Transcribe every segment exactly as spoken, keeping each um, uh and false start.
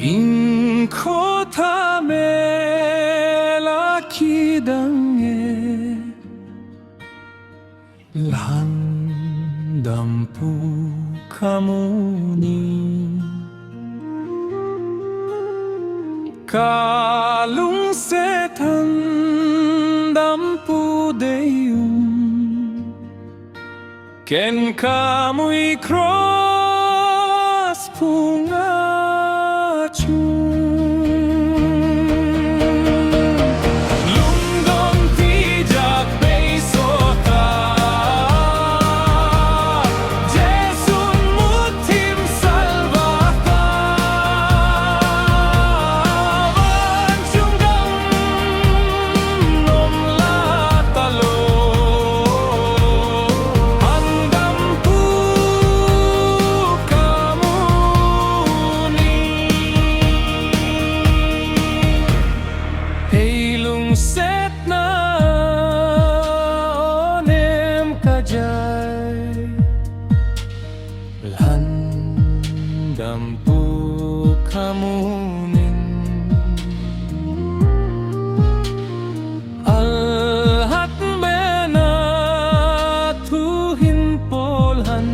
Hinkho tha mel a kidang e, lhan dampu kamu ning. Ka lungset thandampu deium. Ken kamui cross phung a chung. Lungdon tijat beiso ta. Jesun muthim salvata. Vanchung gam nom la talou. Lhan dampu kamu ning. Hei lungsetna onem kajai. Lhan dampu kamu ning. Alhat bena thu hin polhan.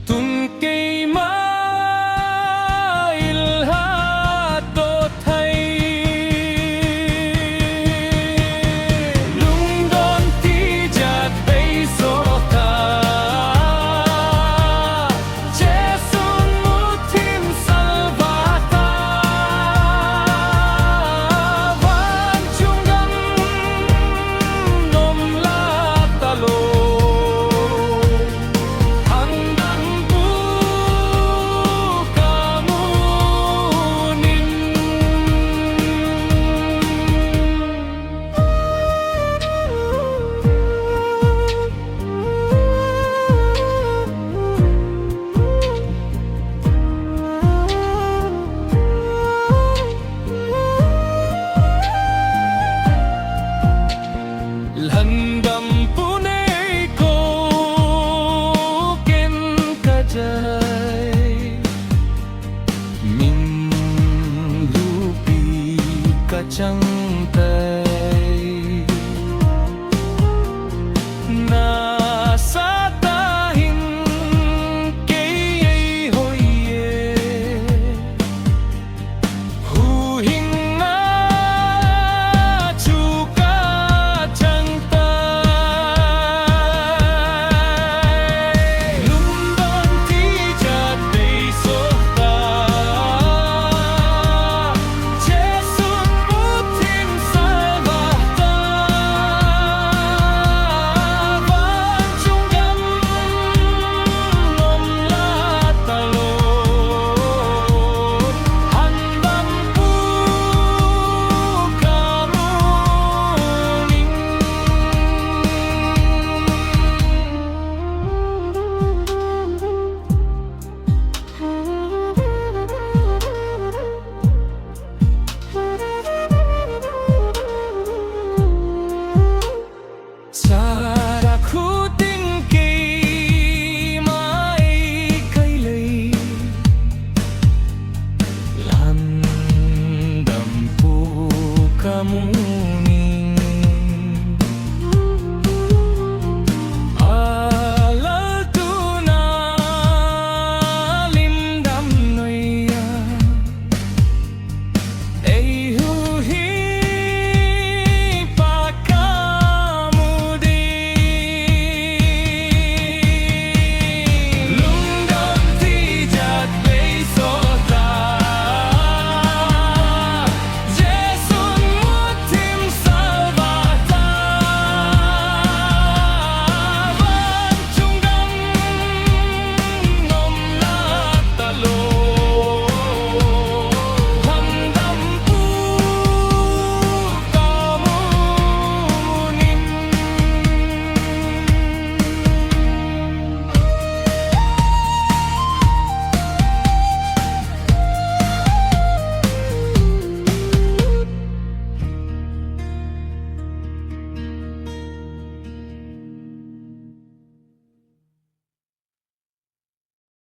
Tun keima ilhat dothei. Lungdon tijat beiso ta. Jesun muthim salvata. Vanchung gam nom la talou. Lhan dampu kamu ning. Lhan dampu nei ko ken kajai. Min lupi kachang